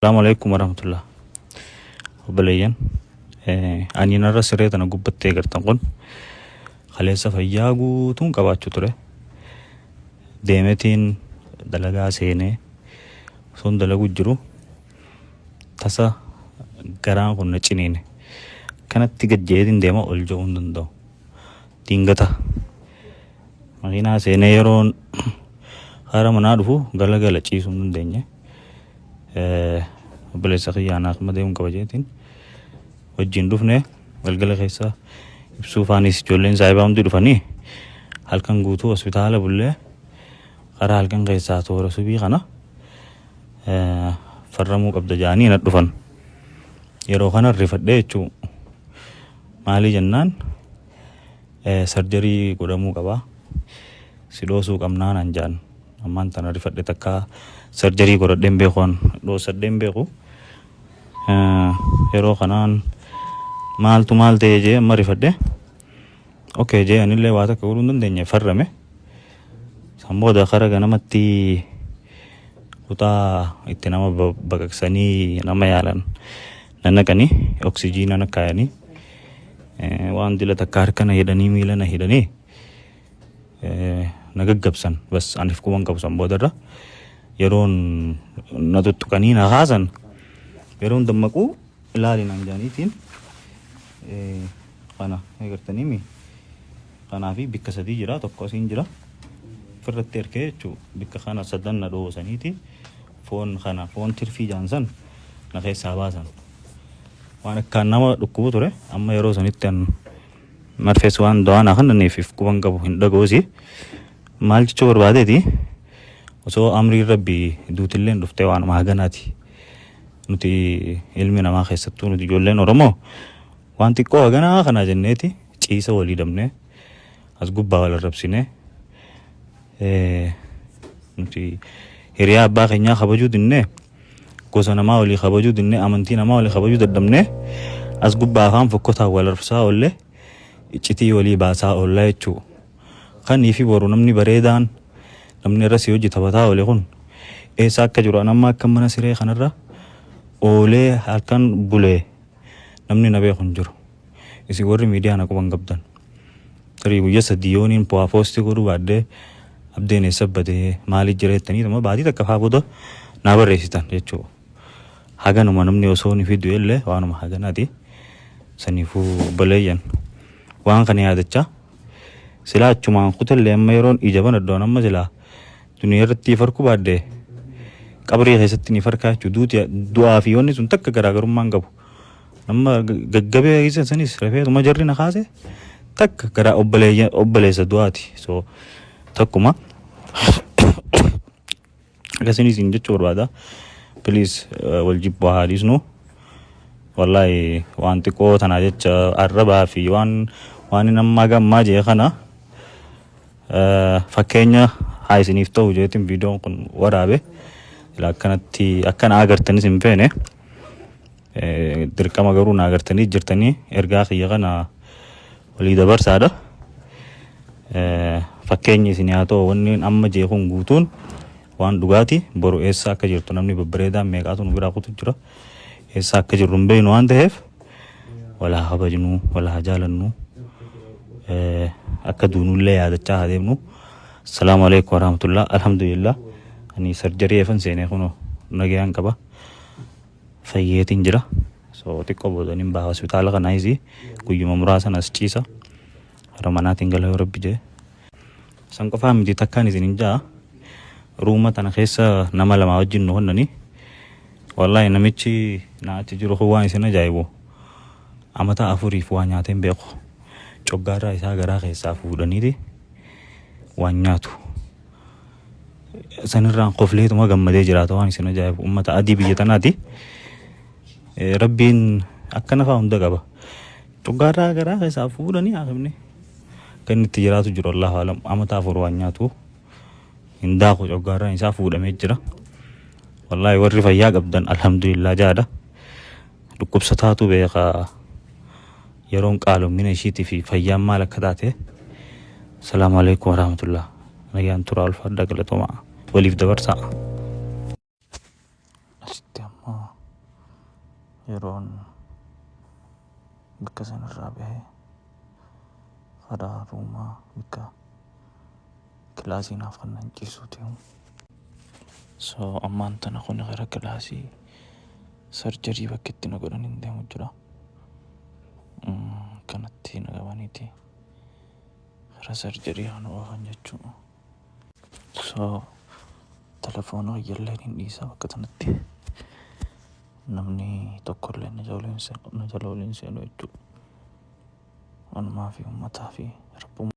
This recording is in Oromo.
Salaamu alaikum warahmatullah. Obboleeyyan, ani narra siree tana gubbattee agartan kun kaleessa fayyaa guutuun qabaachuu ture. Deemetiin dalagaa seenee osoon dalagu jiru tasa garaan kun na ciniine. Kanatti gad jeetiin deema ol je'uu hin danda'u. Dingata makiinaa seenee yeroon hara manaa dhufu galagala ciisuu hin dandeenye. Obboleessa kiyya anaaf amma deemuun qaba jeetiin wajjin dhufne. Galgala keessa ibsuu faanis ijoolleen saayibaa hundi dhufanii halkan guutuu hospitaala bullee, karaa halkan keessaa toora subii kana farramuu qabda jedhanii na dhufan. Yeroo kana rifadhee jechuu, maalii jennaan, sarjarii godhamuu qaba, si dhoosuu qabnaa naan jedhan. Ammaan tana rifadhe. Takka sarjarii godhadheen beeku, an dhoosadheen beeku. Yeroo kanaan maaltu maal ta'e jee amma rifadhe. Okay jee, anillee waa takka godhuu hin dandeenye, farrame. San booda kara ganamatti kutaa itti nama baqaqsanii nama yaalan na naqanii, oksijiina na kaayanii, waan dila takka harka na hidhanii, miila na hidhanii, na gaggabsan. Bas, aniif quban qabu. San boodarra yeroon na tuttuqanii na kaasan, yeroon dammaquu ilaali naan jaaniitiin kana agartanii mi kanaa fi bikka sadii jira, tokko asiin jira, ofirratti erkee jechuu. Bikka kana sadan na dhoosaniiti foon kana, foon tirfii jaansan na keessaa baasan. Waan akkaan nama dhukkubu ture. Amma yeroo sanitti an marfees waan dawaa naa kennaniif if quban qabu, hin dhaga'usi. Maal jechuu barbaadeeti, osoo amriin rabbii duutilleen dhuftee waanuma haganaati. Nuti ilmi namaa, keessattuu nuti ijoolleen Oromoo, waan xiqqoo haganaa kana jenneeti ciisa walii dabnee as gubbaa wal arrabsinee, nuti hiriyaa abbaa keenyaa kabajuu dinnee, gosa namaa walii kabajuu dinnee, amantii namaa walii kabajuu dadhabnee, as gubbaa afaan fokkotaa wal arrabsaa oollee, iccitii walii baasaa oollaa jechuu. Kanii fi boru namni bareedaan, namni irra si hojii taphataa oole kun eessa akka jiru, an amma akka mana siree kanarra oolee halkan bulee namni na beeku hin jiru. Isin warri miidiyaa na quban qabdan. Tarii guyyaa 3 yooniin bu'aa poostii godhuu baadhee, "Abdeen eessa badee, maaliif jira?" jettanii tuma baatii takka faa booda naa barreessitan jechuudha. Haganuma namni osoo ni fidu illee waanuma haganaati. Saniifuu obboleeyyan, waan kana yaadachaa silaa achumaan kutallee, amma yeroon ija banadhu, amma silaa duniyaa irratti farkuu baadhee qabrii keessatti ni farkaa jechuudha. Duuti du'aa fi wanni sun takka garaagarummaa hin qabu. Amma gaggabee keessa sanis rafeetuma jarri na kaase takka gara obboleessa du'aati. So takkuma akkasiin isin jechuu barbaada. Please, wal jibbaa haa dhiisnu. Wallahi waan xiqqoo tanaa jecha arrabaa fi waan inni ammaa gammaa jee kana fakkeenya haa isiniif ta'u jeetiin viidiyoon kun waraabe. Akkanatti akkana agartanis hin feene. Dirqama garuu na agartanii jirtanii, ergaa kiyya kana walii dabarsaadha. Fakkeenyi isin haa ta'u, wanni amma jee kun guutuun waan dhugaati. Boru eessa akka jirtu, namni babbareedaan meeqaatu nu biraa kutu jira. Eessa akka jirru hin beeknu waan ta'eef wal haa kabajnu, wal haa jaalannu, akka duunullee yaadachaa haa deemnu. Assalaamu alaikum warahmatullah. Alhamdulillah. Ani sarjarii eefan seenee kunoo nagayaan qaba. Fayyeetiin jira. So xiqqoo booda nin baha hospitaala kanaayis, guyyuma muraasan as ciisa. Hara manaatiin gala yoo rabbi jee. San qofaa miti, takkaan isin hin ja'a. Ruuma tana keessa nama lama wajjin nu honnani. Wallahi namichi na achi jiru kun waan isin ajaa'ibu. Amata 4f waa nyaatee hin beeku. Coggaarraa isaa garaa keessaa fuudhaniiti waan nyaatu. Sanirraan kofleetuma gammadee jiraata, waan isin ajaa'ibu. Ummata adii biyya tanaati. Rabbiin akkana fa'aa hunda qaba. Coggaarraa garaa keessaa fuudhanii haakimni. Kan inni itti jiraatu jiru Allahu alam, amata 4 waan nyaatu. Hin daaku, coggaarraan isaa fuudhamee jira. Wallaahi warri fayyaa qabdan alhamdulillah jaadha. Dhukkubsataatu beeka yeroon qaaloomina ishiitii fi fayyaan maal akka taate. Salaamu alaikum warahmatullah. Nagaan turaa, ulfaadhaa, galatoomaa. Waliif dabarsaa. Asitti ammoo Yeroon bakka sanarraa bahe karaa ruumaa bakka kilaasii naaf kennan ciisuuti. So ammaan tana kun gara kilaasii surgery bakka itti na godhan hin deemu jira. Kanatti na qabaniiti gara surgery kana oofan jechuudha. So telefoona kiyyallee hin dhiisa bakka tanatti. Namni tokkollee na jala ol hin seenu jechuudha. Anumaa fi uummataa fi rabbuma.